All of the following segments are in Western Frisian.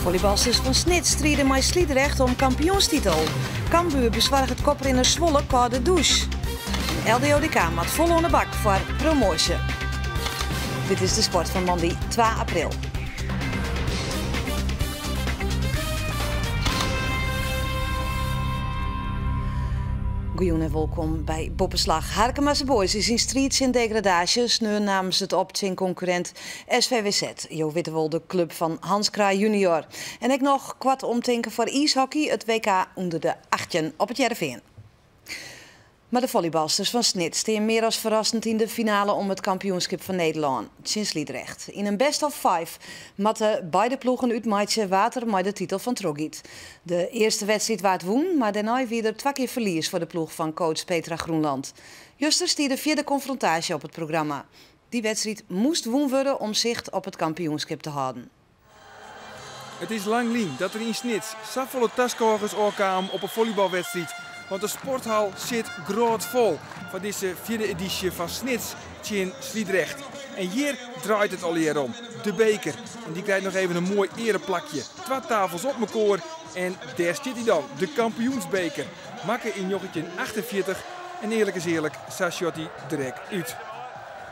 Follybalsters fan Snits stride mei Sliedrecht om kampioenstitel. Cambuur besoarget koprinner Zwolle kâlde dûs. En LDODK moat fol oan de bak foar promoasje. Dit is de sport fan moandei 2 april. Goejûn en wolkom by Boppeslach. Harkemase Boys is yn striid tsjin degradaasje. Sneon namen se it op tsjin konkurrint SVWZ. Jo witte wol, de klup fan Hans Kraay junior. En ek noch koart omtinken foar iishockey, it WK ûnder de 18 op It Hearrenfean. Mar de follybalsters fan Snits stean mear as ferrassend yn de finale om it kampioenskip fan Nederlân tsjin Sliedrecht. Yn in best of five moatte beide ploegen útmeitsje wa't der mei de titel fan trochgiet. De earste wedstriid waard wûn, mar dêrnei wie der twa kear ferlies foar de ploech fan coach Petra Groenland. Juster stie de fjirde konfrontaasje op it programma. Dy wedstriid moast wûn wurde om sicht op it kampioenskip te hâlden. It is lang lyn dat der yn Snits safolle taskôgers ôfkamen op in follybalwedstriid. Want de sporthal sit grôtfol foar dizze fjirde edysje fan Snits tsjin Sliedrecht. En hjir draait it allegear om, de beker. En dy krijt noch even in moai eareplakje. Twa tafels op mekoar en dêr stiet hy dan, de kampioensbeker. Makke yn 1948 en earlik is earlik, sa sjocht hy der ek út.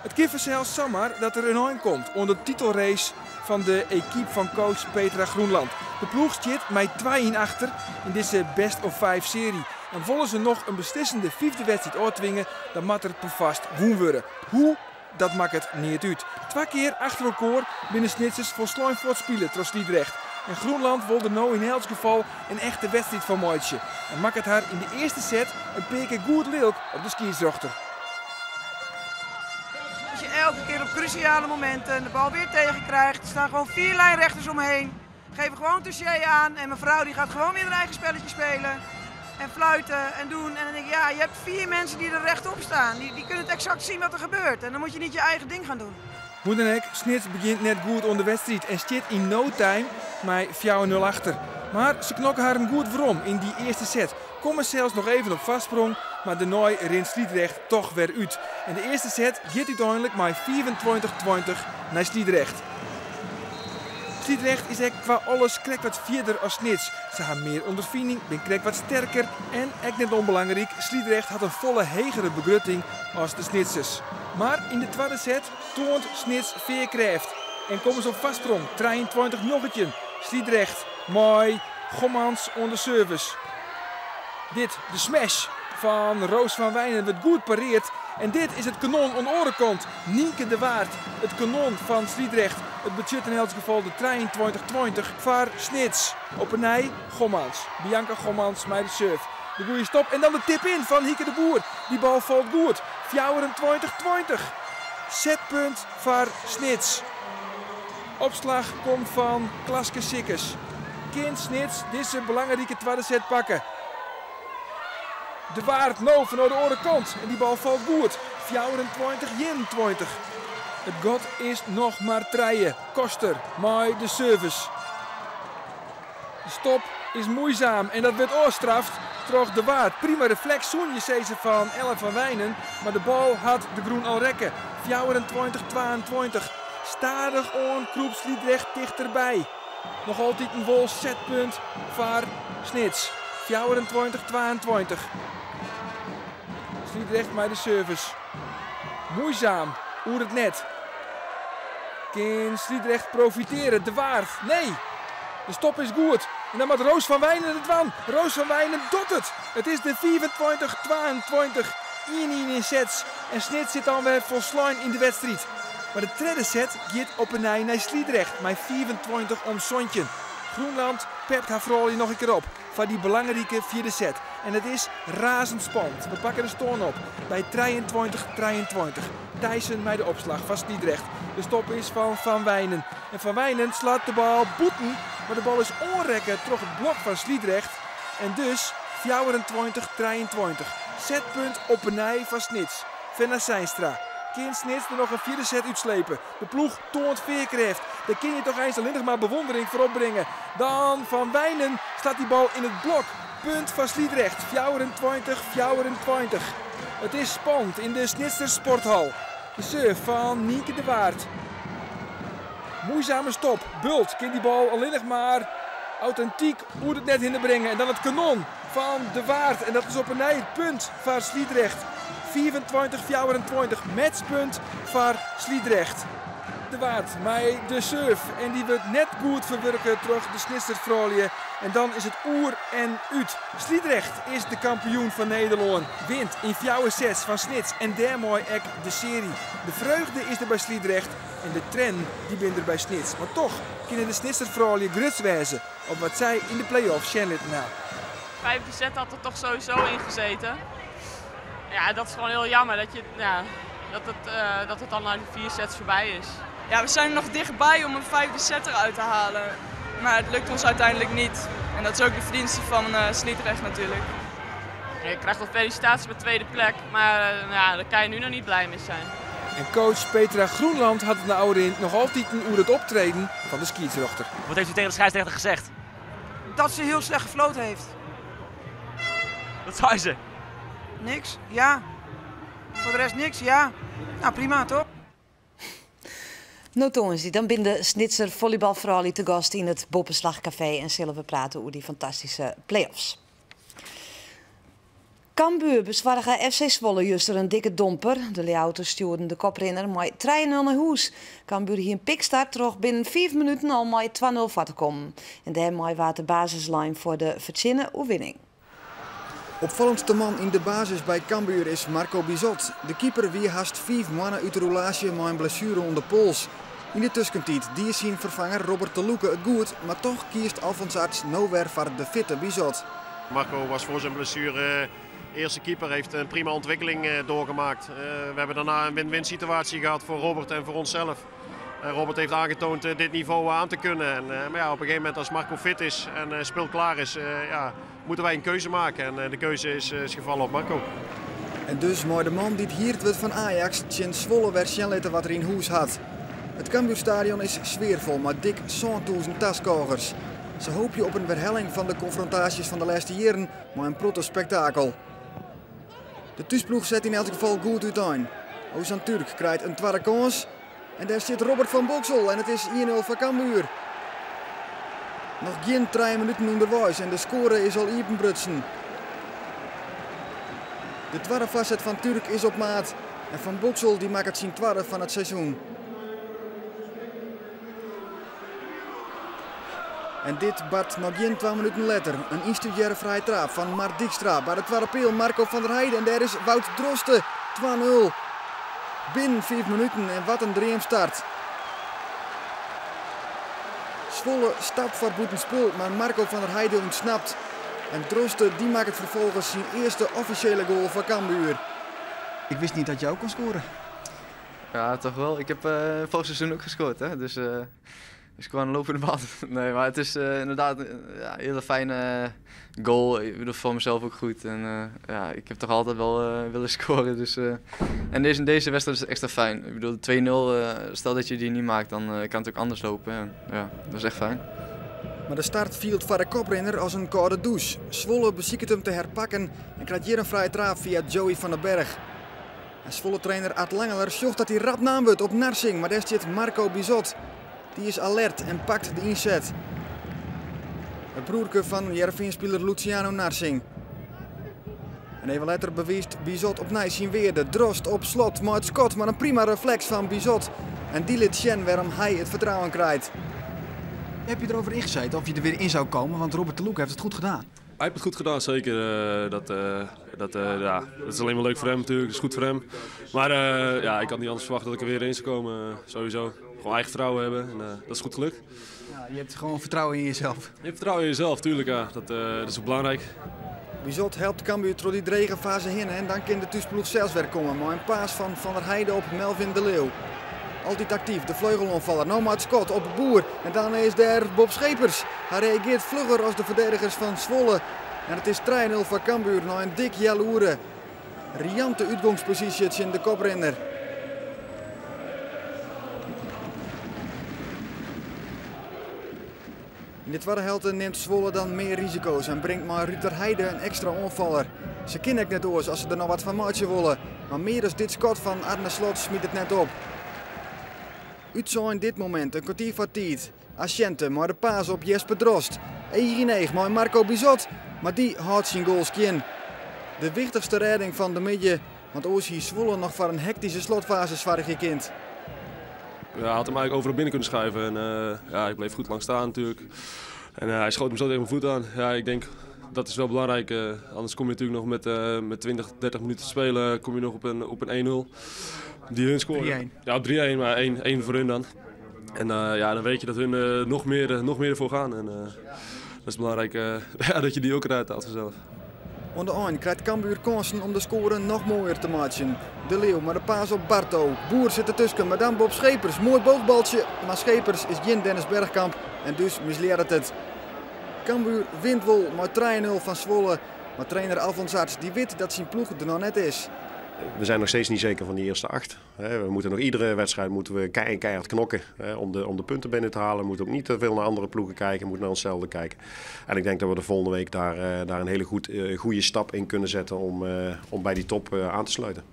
It kin fansels samar dat der in ein komt oan de titelrace fan de ekipe fan coach Petra Groenland. De ploech stiet mei 2 yn achter yn dizze best of five searje. En wolle se noch in beslissende fyfde wedstriid ôftwinge, dan moat der perfoarst wûn wurde. Hoe? Dat makket neat út. Twa kear achter elkoar binne Snitsers folslein fuortspile troch Sliedrecht. En Groenland wol der no yn elts gefal in echte wedstriid fan meitsje. En makket har yn de earste set in pear kear goed lilk op de skiedsrjochter. Als je elke keer op cruciale momenten de bal weer tegenkrijgt, er staan gewoon 4 lijnrechters omheen. Geven gewoon touché aan en mevrouw die gaat gewoon weer haar eigen spelletje spelen. En fluiten en doen. En dan denk ik, ja, je hebt 4 mensen die er rechtop staan. Die kunnen het exact zien wat er gebeurt. En dan moet je niet je eigen ding gaan doen. Hoe dan ek, Snits begjint net goed oan de wedstriid en stiet yn no time mei 4-0 achter. Mar se knokke harren goed werom yn dy earste set. Komme sels noch even op foarsprong, mar dêrnei rint Sliedrecht toch wer út. En de earste set giet úteinlik mei 25-20 nei Sliedrecht. Sliedrecht is ek kwa alles krekt wat fierder as Snits. Se ha mear ûnderfining, binne krekt wat sterker en, ek net ûnbelangryk, Sliedrecht hat in folle hegere begrutting as de Snitsers. Mar yn de twadde set toant Snits fearkrêft en komme se op foarsprong, 23-19. Sliedrecht mei Gommans oan de service. Dit, de smash fan Roos van Wijnen, wurdt goed pareard. En dit is it kanon oan de oare kant. Nienke de Waard, it kanon fan Sliedrecht. It betsjut yn elts gefal de 23-20 foar Snits. Op 'e nij Gommans. Bianca Gommans mei de serve. De goede stop en dan de tip-in fan Hieke de Boer. Dy bal falt goed. 24-20. Setpunt foar Snits. Opslach komt fan Klaske Sikkes. Kin Snits dizze belangrike twadde set pakke? De Waard no fan de oare kant en dy bal falt goed. 24-21. It gat is noch mar 3. Koster mei de service. De stop is muoisaam en dat wurdt ôfstraft troch De Waard. Prima refleks, soene je sizze fan Ellen van Wijnen, mar de bal hat de grûn al rekke. 24-22. Stadichoan krûpt Sliedrecht tichterby. Noch altyd wol setpunt foar Snits. 24-22. Sliedrecht mei de service. Muoisaam oer it net. Kin Sliedrecht profitearje? De Waard, nee. De stop is goed. En dan moat Roos van Wijnen it dwaan. Roos van Wijnen docht it. It is de 25-22. 1-1 yn sets. En Snits sit dan wer folslein yn de wedstriid. Mar de tredde set giet op 'e nij nei Sliedrecht mei 25 om 17. Groenland pept har froulju noch in kear op foar dy belangrike fjirde set. En it is razend spannend. We pakke de stân op by 23-23. Thijssen mei de opslach fan Sliedrecht. De stop is fan Van Wijnen. En Van Wijnen slacht de bal bûten, mar de bal is oanrekke troch it blok fan Sliedrecht. En dus 24-23. Setpunt op 'e nij foar Snits. Fenna Seinstra. Kin Snits der noch in fjirde set útslepe? De ploech toant fearkrêft. Dêr kinne je toch eins allinnich mar bewûndering foar opbringe. Dan Van Wijnen slacht dy bal yn it blok. Punt foar Sliedrecht. 24-24. It is spannend yn de Snitser Sporthal. De serve fan Nienke de Waard. Moeizame stop. Bult kin dy bal allinnich mar autentyk oer it net hinne bringe. En dan it kanon fan De Waard. En dat is op 'e nij it punt foar Sliedrecht. 25-24, matchpunt foar Sliedrecht. De Waard mei de serve en dy wurdt net goed ferwurke troch de Snitser froulju. En dan is it oer en út. Sliedrecht is de kampioen fan Nederlân, wint yn fjouwer sets fan Snits en dêrmei ek de searje. De freugde is der by Sliedrecht en de triennen dy binne der by Snits. Mar toch kinne de Snitser froulju grutsk wêze op wat sy yn de play-off sjen litten ha. Vijfde set had er toch sowieso in gezeten. Ja, dat is gewoon heel jammer dat, je, ja, dat het dan na die vier sets voorbij is. Ja, we zijn er nog dichtbij om een vijfde set eruit te halen. Maar het lukt ons uiteindelijk niet. En dat is ook de verdienste van Sliedrecht natuurlijk. Ja, je krijgt wel felicitaties met tweede plek, maar ja, daar kan je nu nog niet blij mee zijn. En coach Petra Groenland hat it nei ôfrin noch altyd oer it optreden fan de skiedsrjochter. Wat heeft u tegen de scheidsrechter gezegd? Dat ze heel slecht gefloten heeft. Wat zei ze? Niks, ja. Voor de rest niks, ja. Nou, prima, toch? No tongersdei, dan binne de Snitser volleybalfroulju te gast yn it Boppeslachcafé en sille we prate oer dy fantastyske play-offs. Cambuur besoarge FC Zwolle juster in dikke domper. De Ljouwerters stjoerden de koprinner mei 3-0 nei hûs. Cambuur hie in pikstart troch binnen 5 minuten al mei 2-0 foar te kommen. En dêrmei waard de basis lein foar de fertsjinne oerwinning. Opfallendste man yn de basis by Cambuur is Marco Bizot. De keeper wie hast 5 moannen út de rûlaasje mei in blessuere oan de pols. Yn de tuskentiid die syn ferfanger Robert te Loeke it goed, mar toch kiest Alfons Arts no wer foar de fitte Bizot. Marco was voor zijn blessure eerste keeper, heeft een prima ontwikkeling doorgemaakt. We hebben daarna een win-win situatie gehad voor Robert en voor onszelf. Robert heeft aangetoond dit niveau aan te kunnen. Maar ja, op een gegeven moment als Marco fit is en speelklaar is, ja, moeten wij een keuze maken. En de keuze is gevallen op Marco. En dus mei de man dy't hierd wurdt fan Ajax, tsjin Zwolle wer sjen litte wat er yn hûs hat. It Cambuurstadion is sfearfol, mei dik 7000 taskôgers. Se hoopje op in werhelling fan de konfrontaasjes fan de lêste jierren mei in protte spektakel. De thúsploech set yn elts gefal goed útein. Ozan Turk krijt in twadde kâns. En dêr stiet Robert van Boksel en it is 1-0 foar Cambuur. Noch gjin 3 minuten ûnderweis en de skoare is al iepenbrutsen. De twadde foarset fan Turk is op maat. En Van Boksel dy makket syn twadde fan it seizoen. En dit bart noch gjin 2 minuten letter. In ynstudearre frije traap fan Mart Dijkstra. By de twadde peal Marco van der Heijden en dêr is Wout Droste. 2-0. Binnen 5 minuten en wat in dreamstart. Zwolle stapt foar bûtenspul, mar Marco van der Heijden ûntsnapt. En Droste dy makket ferfolgens syn earste offisjele goal foar Cambuur. Ik wist niet dat jij ook kon scoren. Ja, toch wel. Ik heb vorig seizoen ook gescoord, hè? Dus ik scoor aan de lopende band. Nee, maar het is inderdaad ja, een hele fijne goal. Ik bedoel, voor mezelf ook goed. En ja, ik heb toch altijd wel willen scoren. Dus, en deze wedstrijd is extra fijn. Ik bedoel, 2-0, stel dat je die niet maakt, dan kan het ook anders lopen. En, ja, dat is echt fijn. Mar de start fielt foar de koprinner as in kâlde dûs. Zwolle besiket him te herpakken en krijt hjir in frije traap fia Joey van den Berg. En Zwolle-trainer Art Langeler sjocht dat hy rap naam wurdt op Narsing, mar dêr stiet Marco Bizot. Dy is alert en pakt de ynset. It broerke fan Hearrenfean-spiler Luciano Narsing. En even letter bewiist Bizot opnij syn wearde. Drost op slot mei it skot, mar in prima refleks fan Bizot. En dy lit sjen wêrom hy it fertrouwen krijt. Heb je erover ingezeten of je er weer in zou komen? Want Robert te Loeke heeft het goed gedaan. Hij heeft het goed gedaan, zeker. Ja, dat is alleen maar leuk voor hem natuurlijk, dat is goed voor hem. Maar ja, ik had niet anders verwacht dat ik er weer in zou komen, sowieso. Gewoon eigen vertrouwen hebben en dat is goed gelukt. Ja, je hebt gewoon vertrouwen in jezelf. Je hebt vertrouwen in jezelf, tuurlijk. Ja. Dat is ook belangrijk. Bizot helpt Cambuur troch dy drege faze hinne en dan kin de thúsploech sels wer komme mei in pass fan Van der Heijden op Melvin de Leeuw. Altyd aktyf, de fleugeloanfaller. No mei it skot op Boer. En dan is dêr Bob Schepers. Hy reagearret flugger as de ferdigeners fan Zwolle. En it is 3-0 foar Cambuur nei in dik healoere. Riante útgongsposysje tsjin de koprinner. Yn de twadde helte nimt Zwolle dan mear risiko's en bringt mei Ruter Heide in ekstra oanfaller. Se kinne ek net oars as se der noch wat fan meitsje wolle. Mar mear as dit skot fan Arne Slot smyt it net op. Utsein dit momint, in kwartier foar tiid. Asciente mei de pass op Jesper Drost. Each yn each mei Marco Bizot, mar dy hâldt syn goal skjin. De wichtichste rêding fan de middei, want oars hie Zwolle noch foar in hektyske slotfaze soargje kind. Ja, hij had hem eigenlijk overal binnen kunnen schuiven. En, ja, ik bleef goed lang staan natuurlijk. En hij schoot hem zo tegen mijn voet aan. Ja, ik denk dat is wel belangrijk. Anders kom je natuurlijk nog met 20, 30 minuten te spelen, kom je nog op een 1-0. Die hun scoren. 3-1. Ja, op 3-1, maar 1 voor hun dan. En ja, dan weet je dat hun nog meer ervoor gaan. En dat is belangrijk ja, dat je die ook eruit haalt vanzelf. Oan de ein krijt Cambuur kânsen om de skoare noch moaier te meitsjen. De Leeuw mei de pass op Barto. Boer sit dertusken, mar dan Bob Schepers. Moai boogbaltsje, mar Schepers is gjin Dennis Bergkamp en dus mislearret it. Cambuur wint wol mei 3-0 fan Zwolle. Mar trainer Alfons Arts dy wit dat syn ploech der noch net is. We zijn nog steeds niet zeker van die eerste 8. We moeten nog iedere wedstrijd moeten we keihard knokken, hè, om de punten binnen te halen. We moeten ook niet te veel naar andere ploegen kijken, we moeten naar onszelf kijken. En ik denk dat we de volgende week daar een hele goede stap in kunnen zetten om bij die top aan te sluiten.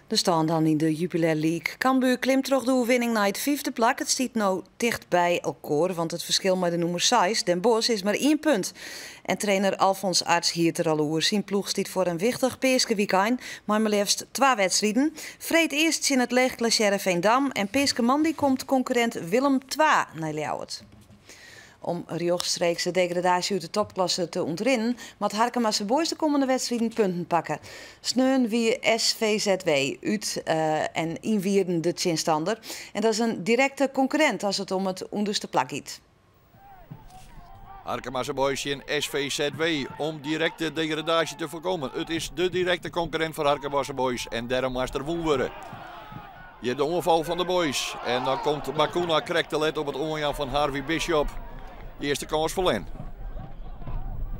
De staan dan yn de Jupiler League. Cambuur klimt troch de oerwinning nei it 5e plak. It stiet no ticht by elkoar, want it ferskil mei de nûmer 6, Den Bosch, is mar 1 punt. En trainer Alfons Arts hie it der al oer. Syn ploech stiet foar in wichtich Peaskewykein, mei mar leafst 2 wedstriden. Freed earst tsjin it leechklassearre Veendam en Peaskemoandei komt konkurrint Willem II nei Ljouwert. Om rjochtstreeks de degradaasje út de topklasse te ûntrinnen, moat Harkemase Boys de kommende wedstriden punten pakke. Sneon wie SVZW út en yn Wierden de tsjinstanner. En dat is in direkte konkurrint as it om it ûnderste plak giet. Harkemase Boys tsjin SVZW om direkte degradaasje te foarkommen. It is de direkte konkurrint foar Harkemase Boys en dêrom moast der wûn wurde. Hjir de oanfal fan de Boys. En dan komt Bakuna krekt te let op it oanjaan fan Harvey Bishop. De earste kâns ferlern.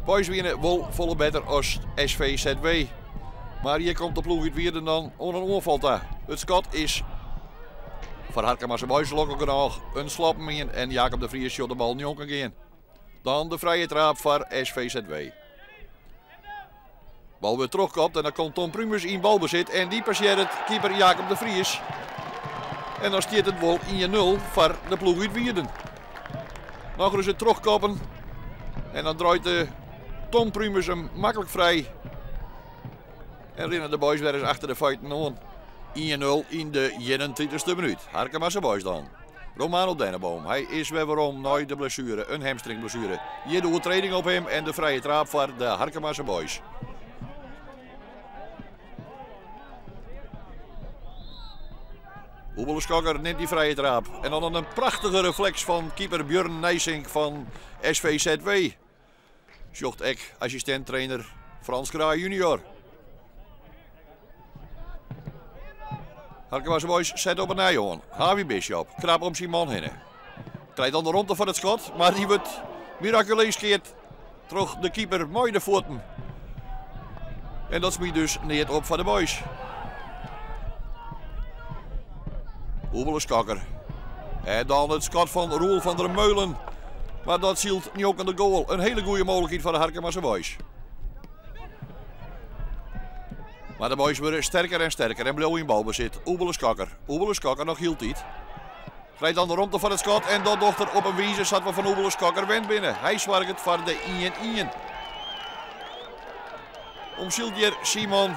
Boys wiene wol folle better as SVZW. Mar hjir komt de ploech út Wierden dan oan in oanfal ta. It skot is foar Harkemase Boys lokkich genôch in sloppen ien en Jacob de Vries sjocht de bal njonken gean. Dan de frije traap foar SVZW. Bal wurdt trochkopt en dan komt Tom Prumus yn balbesit en dy passearret keeper Jacob de Vries. En dan stiet it wol 1-0 foar de ploech út Wierden. Nochris it trochkoppen en dan draait de Tom Prumus him maklik frij. En rinne de boys wer ris achter de feiten oan. 1-0 yn de ienentritichste minút. Harkemase Boys dan. Romano Denneboom, hy is wer werom nei de blessuere, in hamstringblessuere. Hjir de oertreding op him en de frije traap foar de Harkemase Boys. Oebele Skokker nimt dy frije traap. En dan in prachtige refleks fan keeper Björn Nijsink fan SVZW. Sjocht ek assistint-trainer Frans Kraai junior. Harkemase Boys set op 'e nij oan. Harvey Bishop krap om syn man hinne. Krijt dan de romte foar it skot, mar dy wurdt mirakuleus keard troch de keeper mei de fuotten. En dat smyt dus neat op foar de Boys. Oebele Skokker. En dan it skot fan Roel van der Meulen. Mar dat sylt njonken de goal. In hiele goede mooglikheid foar de Harkemase Boys. Mar de Boys wurde sterker en sterker en bliuwe yn balbesit. Oebele Skokker. Oebele Skokker noch hieltyd. Krijt dan de romte foar it skot en dat docht er op in wize sa't we fan Oebele Skokker wend binne. Hy soarget foar de 1-1. Omsylt hjir Simon.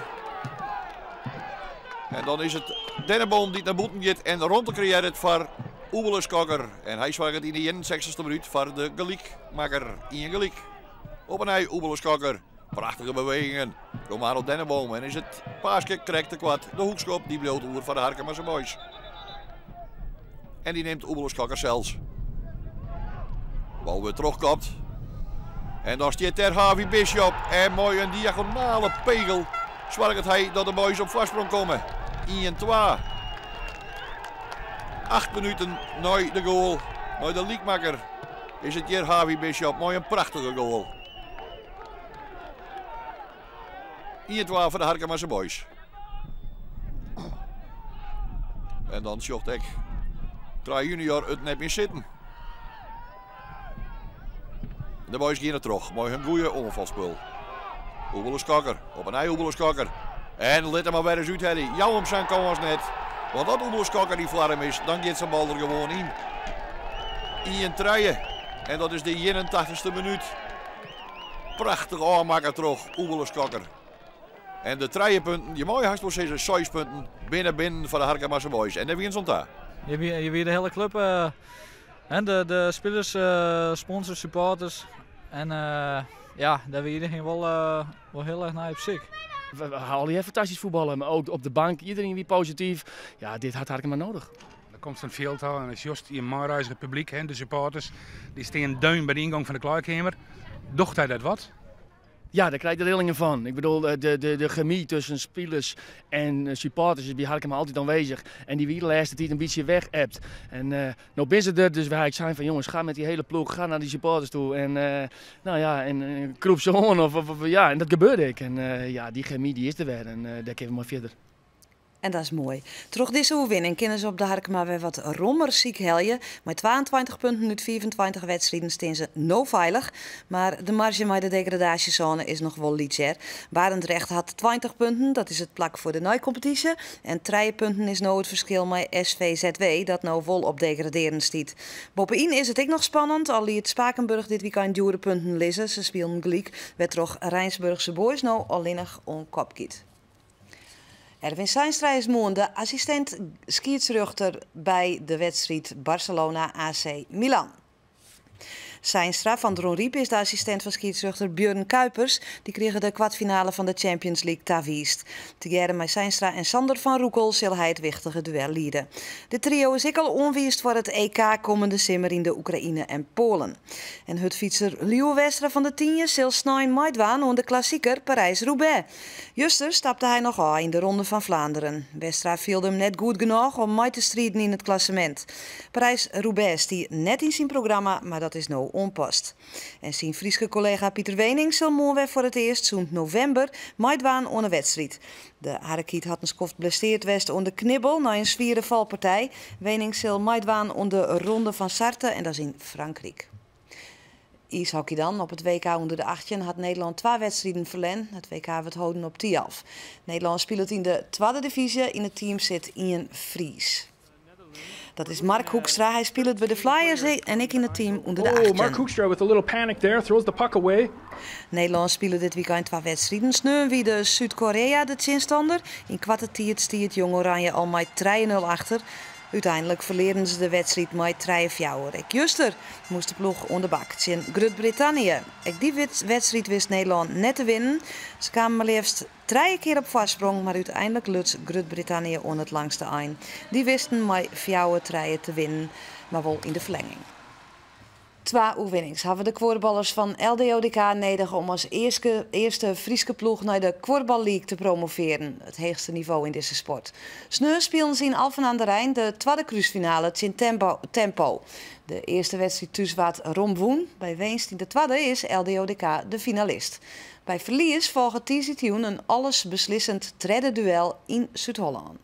En dan is it Denneboom dy't nei bûten giet en romte kreëarret foar Oebele Skokker. En hy soarget yn de ienensechstichste minút foar de gelykmakker. Ien gelyk. Op 'e nij Oebele Skokker. Prachtige bewegingen. Romano Denneboom. En is it paaske krekt te koart. De hoekskop dy bliuwt oer foar de Harkemase Boys. En dy nimt Oebele Skokker sels. Bal wurdt trochkopt. En dan stiet dêr Harvey Bishop. En mei in diagonale pegel soarget hy dat de Boys op foarsprong komme. 1-2. 8 minuten nei de goal, nei de lykmakker, is it hjir Harvey Bishop mei in prachtige goal. 1-2 foar de Harkemase Boys. En dan sjocht ek Kraai junior it net mear sitten. De Boys geane troch mei hun goede oanfalspul. Oebele Skokker, op 'e nij Oebele Skokker. En lit him mar wer ris úthelje. Jou him sa'n kâns net. Want as Oebele Skokker yn foarm is, dan giet sa'n bal der gewoan yn. 1-3. En dat is de 81ste minút. Prachtich ôfmakke troch Oebele Skokker. En de trije punten, je meie hast wol sizze seis punten, binne binnen foar de Harkemase Boys. En dêr wiene se oan ta. Hjir wie de hiele klup, de, de spilers, sponsors, supporters. En ja, dêr wie iedereen wol, wol hiel erch nei op syk. We halen hier fantastysk fuotballen, mar ek op de bank, iderien wie posityf. Ja, dit hat Harkema nedich. Dan komst yn it fjild en dan sjochst je meireizige publyk, hè, de supporters, dy stean deun by de yngong fan de klaaikeamer. Docht dy dat wat? Ja, dêr krij ik de rillingen fan. Ik bedoel, de, de, de chemy tusken spilers en supporters is by Harkema altyd oanwêzich. En dy wie de lêste tiid in bytsje wegebd. En no binne se der, dus wy ha sein fan jonges, ga met die hele ploech, ga nei dy supporters ta. En no ja, en krûp se oan. Of, of, ja, en dat gebeurde ek. En ja, dy chemy dy is der wer en dêr kinne we mei fierder. En dat is moai. Troch dizze oerwinning kinne se op de Harkema wer wat rommer sykhelje. Mei 22 punten út 25 wedstriden stean se no feilich. Mar de marzje mei de degradaasjesône is noch wol lyts. Barendrecht hat 20 punten, dat is it plak foar de neikompetysje. En 3 punten is no it ferskil mei SVZW, dat no wol op degradearjen stiet. Boppe-yn is it ek noch spannend, al liet Spakenburg dit wykein djoere punten lizze. Se spilen gelyk, wêrtroch Rijnsburgse Boys no allinnich oan kop giet. Erwin Seinstra is moarn de assistint skiedsrjochter by de wedstriid Barcelona AC Milan. Seinstra fan Dronryp is de assistint fan skiedsrjochter Björn Kuipers. Dy krige de kwartfinale fan de Champions League tawiisd. Tegearre mei Seinstra en Sander van Roekel sil hy it wichtige duel liede. Dit trio is ek al oanwiisd foar it EK kommende simmer yn de Oekraïne en Poalen. En hurdfytser Lieuwe Westra fan De Tynje sil snein meidwaan oan de klassiker Parys-Roubaix. Juster stapte hy noch ôf yn de Ronde fan Flaanderen. Westra fielde him net goed genôch om mei te striden yn it klassemint. Parys-Roubaix stie net yn syn programma, mar dat is no oanpast. En syn Fryske kollega Pieter Weening sil moarn wer foar it earst sûnt novimber meidwaan oan 'e wedstriid. De Harrekyt hat in skoft blessearre west oan de knibbel nei in swiere falpartij. Weening sil meidwaan oan de Ronde fan Sarthe en dat is yn Frankryk. Iishockey dan. Op it WK ûnder de 18 hat Nederlân twa wedstriden ferlern. It WK wurdt holden op Thialf. Nederlân spilet yn de twadde divyzje. Yn it team sit ien Fries. Dat is Mark Hoekstra. Hy spilet by de Flyers en ek yn it team ûnder de 18. Oh, Mark Hoekstra with a little panic there, throws the puck away. Nederlân spile dit wykein twa wedstriden. Sneon wie de Súd-Koreä de tsjinstanner. Yn koarte tiid stiet Jong Oranje al mei 3-0 achter. Uteinlik ferlearen se de wedstriid mei 3-4. Ek juster moast de ploech oan de bak tsjin Grut-Brittannië. Ek dy wedstriid wist Nederlân net te winnen. Se kamen mar leafst trije kear op foarsprong, mar úteinlik luts Grut-Brittannië oan it langste ein. Dy wisten mei 4-3 te winnen, mar wol yn de ferlinging. Twa oerwinnings hawwe de kuorballers fan LDODK nedich om as earste, earste Fryske ploech nei de Kuorbal League te promovearjen, it heechste nivo yn dizze sport. Sneon spilen se yn Alphen aan de Rijn de twadde krúsfinale tsjin Tempo. Tempo. De earste wedstriid thús waard rom wûn. By winst yn de twadde is LDODK de finalist. By ferlies folget tiisdeitejûn in allesbeslissend tredde duel yn Súd-Hollân.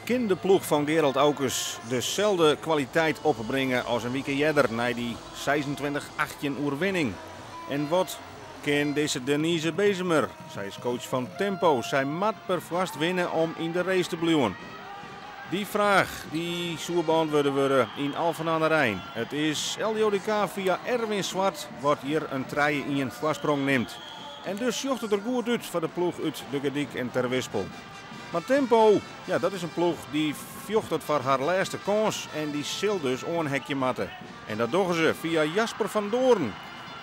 Kin de ploech fan Gerald Aukes deselde kwaliteit opbringe as in wike earder nei dy 26-18 oerwinning? En wat kin dizze Denise Bezemer? Sy is coach fan Tempo. Sy moat perfoarst winne om yn de race te bliuwen. Dy fraach dy soe beäntwurde wurde yn Alphen aan de Rijn. It is LDODK fia Erwin Zwart wat hjir in 3-1 foarsprong nimt. En dus sjocht it der goed út foar de ploech út De Gordyk en Terwispel. Mar Tempo, ja, dat is in ploech dy't fjochtet foar har lêste kâns en dy sil dus oanheakje moatte. En dat dogge se fia Jasper van Doorn.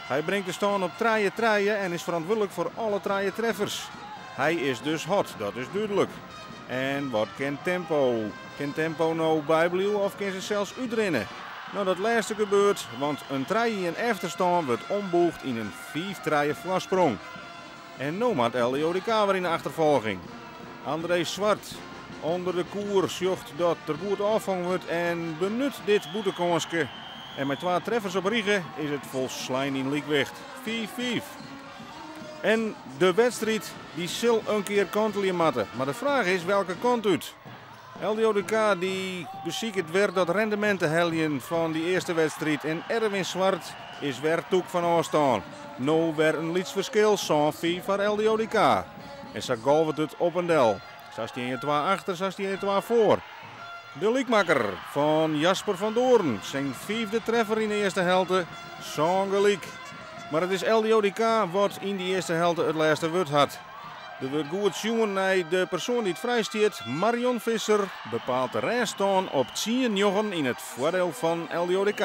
Hy bringt de stân op 3-3 en is ferantwurdlik foar alle trije treffers. Hy is dus hot, dat is dúdlik. En wat kin Tempo? Kin Tempo no bybliuwe of kin se sels útrinne? No, dat lêste gebeurt, want in 3-1 efterstân wurdt ombûgd yn in 5-3 foarsprong. En no moat LDODK wer yn de achterfolging. André Zwart ûnder de koer sjocht dat der goed ôffongen wurdt en benut dit bûtenkânske. En mei twa treffers op rige is it folslein yn lykwicht. 5-5. En de wedstriid dy sil in kear kantelje moatte. Mar de fraach is welke kant út? LDODK dy besiket wer dat rendemint te heljen fan dy earste wedstriid. En Erwin Zwart is wer tûk fan ôfstân. No wer in lyts ferskil, 7-5 foar LDODK. En sa golvet it op en del. Sa stean je twa achter, sa stean je twa foar. De lykmakker fan Jasper van Doorn, syn fiifde treffer yn de earste helte, sân gelyk. Mar it is LDODK wat yn dy earste helte it lêste wurd hat. Der wurdt goed sjoen nei de persoan dy't frij stiet, Marion Visser bepaalt de rêststân op 10-9 yn it foardiel fan LDODK.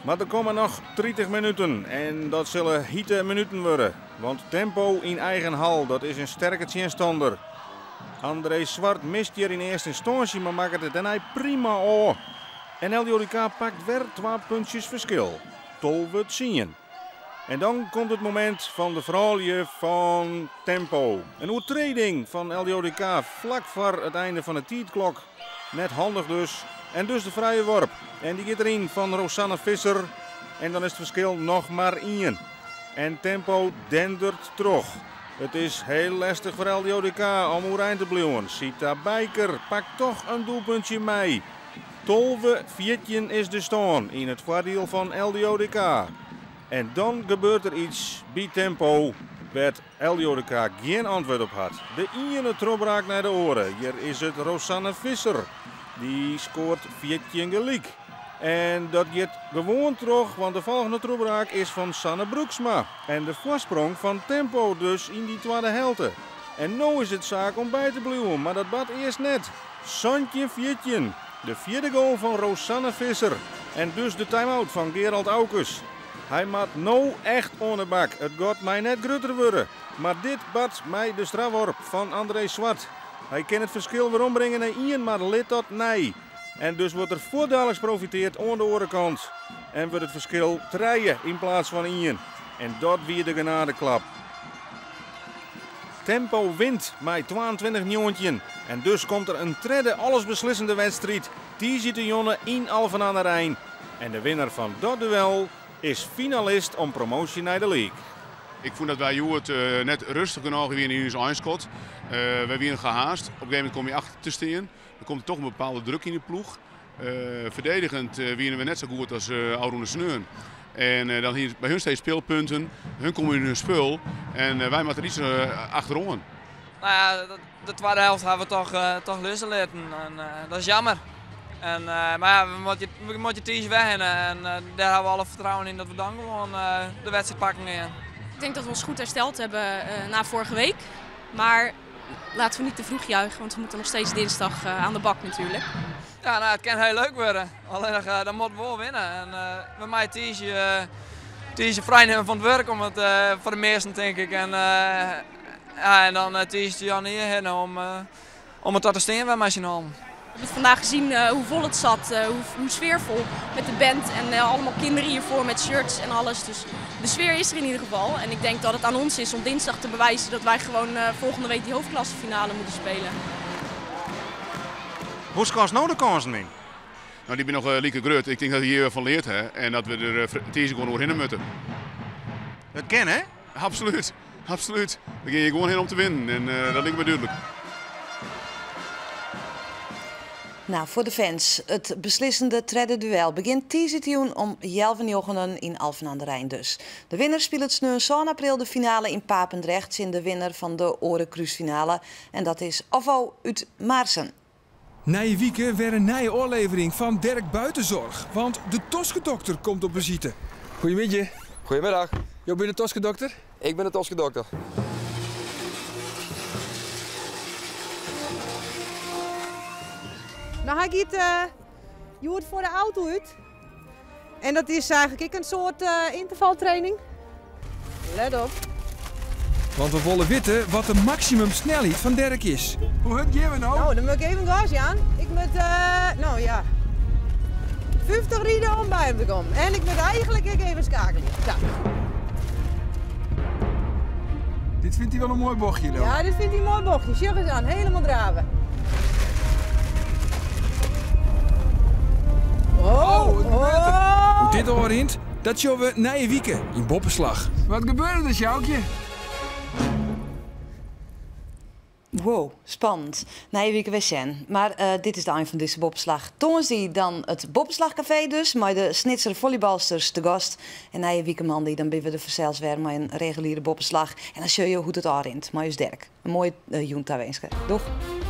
Mar der komme noch 30 minuten en dat sille hite minuten wurde, want Tempo yn eigen hal, dat is in sterke tsjinstanner. André Zwart mist hjir yn earste ynstânsje, mar makket it dêrnei prima ôf. En LDODK pakt wer twa puntsjes ferskil, 12-10. En dan komt it momint fan de froulju fan Tempo. In oertreding fan LDODK flak foar it einde fan de tiidklok. Net handich dus. En dus de frije worp. En dy giet deryn fan Rosanne Visser. En dan is it ferskil noch mar ien. En Tempo dendert troch. It is hiel lestich foar LDODK om oerein te bliuwen. Sita Bijker pakt toch in doelpuntsje mei. 12-14 is de stân yn it foardiel fan LDODK. En dan gebeurt der iets by Tempo wêr't LDODK gjin antwurd op hat. De iene trochbraak nei de oare. Hjir is it Rosanne Visser. Dy skoart 14 gelyk. En dat giet gewoan troch, want de folgjende trochbraak is fan Sanne Broeksma. En de foarsprong fan Tempo dus yn dy twadde helte. En no is it saak om by te bliuwen, mar dat bart earst net. 17-14. De fjirde goal fan Rosanne Visser. En dus de time-out fan Gerald Aukes. Hy moat no echt oan de bak. It gat mei net grutter wurde. Mar dit bart mei de strafworp fan André Zwart. Hy kin it ferskil werombringe nei ien, mar lit dat nei. En dus wurdt der fuortdaliks profiteard oan de oare kant. En wurdt it ferskil trije yn plaats fan ien. En dat wie de genadeklap. Tempo wint mei 22-19. En dus komt der in tredde allesbeslissende wedstriid tiisdeitejûn yn Alphen aan de Rijn. En de winner fan dat duel is finalist om promoasje nei de league. Ik fûn dat wy hjoed net rêstich genôch wiene yn ús einskot. Wy wiene gehaast. Op in gegeven momint komme je achter te stean. Der komt toch in bepaalde druk yn de ploech. Ferdigenjend wiene we net sa goed as ôfrûne sneon. En dan hie by hun steeds spylpunten. Hun komme yn hun spul en wy moatte der iets achteroan. Nou ja, de tweede helft hebben we toch lizze litten. En dat is jammer. En, maar ja, we moeten thuis weg en daar hebben we alle vertrouwen in dat we dan gewoon de wedstrijd pakken gaan. Ik denk dat we ons goed hersteld hebben na vorige week. Maar laten we niet te vroeg juichen, want we moeten nog steeds dinsdag aan de bak natuurlijk. Ja, nou, het kan heel leuk worden. Alleen dan moeten we wel winnen. En we mij tiisdei vrij nemen van het werk om het voor de meesten, denk ik. En, ja, en dan tiisdei Jan hierheen om het te steen bij mij zien halen. We hebben vandaag gezien hoe vol het zat, hoe sfeervol met de band en allemaal kinderen hiervoor met shirts en alles. Dus de sfeer is er in ieder geval. En ik denk dat het aan ons is om dinsdag te bewijzen dat wij gewoon volgende week die hoofdklassefinale moeten spelen. Hoe skatst no de kânsen yn? Nou, dy binne noch like grut. Ik tink dat we hjir fan leard ha en dat we der tiisdei gewoan oerhinne moatte. Dat kin, hè? Absoluut, absoluut. We gean hjir gewoan hinne om te winnen en dat liket my dúdlik. Nou, foar de fans, it beslissende tredde duel begjint tiisdeitejûn om healwei njoggenen yn Alphen aan de Rijn dus. De winner spilet sneon 7 april de finale yn Papendrecht tsjin de winner fan de oare krúsfinale. En dat is OVO út Maarssen. Nije wike wer in nije ôflevering fan Dirk Buitenzorg. Want de toskedokter komt op besite. Goeiemiddei. Goedemiddag. Jo binne de toskedokter? Ik bin de toskedokter. Nou, hy giet hjoed foar de auto út. En dat is eigentlik ek in soart yntervaltraining. Let op. Want we wolle witte wat de maksimumsnelheid fan Dirk is. Hoe hurd gean we no? Nou, dan moat ik even gas jaan. Ik moat, nou ja, 50 ride om by him te kommen. En ik moat eigentlik ek even skeakelje. Sa. Dit fynt hy wol in moai bochtje, dan. Ja, dit fynt hy in moai bochtje. Sjoch ris oan, hielendal drave. Oh, Oh, wat gebeurt der? oh. Hoe't dit ôfrint, dat sjogge we nije wike yn Boppeslach. Wat gebeurde der, Sjoukje? Wow, spannend. Nije wike wer sjen. Mar eh, dit is de ein fan dizze Boppeslach. Tongersdei dan it Boppeslachkafee dus, mei de Snitser volleybalsters te gast. En nije wike moandei dan binne we der fansels wer mei in reguliere Boppeslach. En dan sjogge jo hoe't it ôfrint mei ús Derk. In moaie eh, jûn tawinske. Doeg!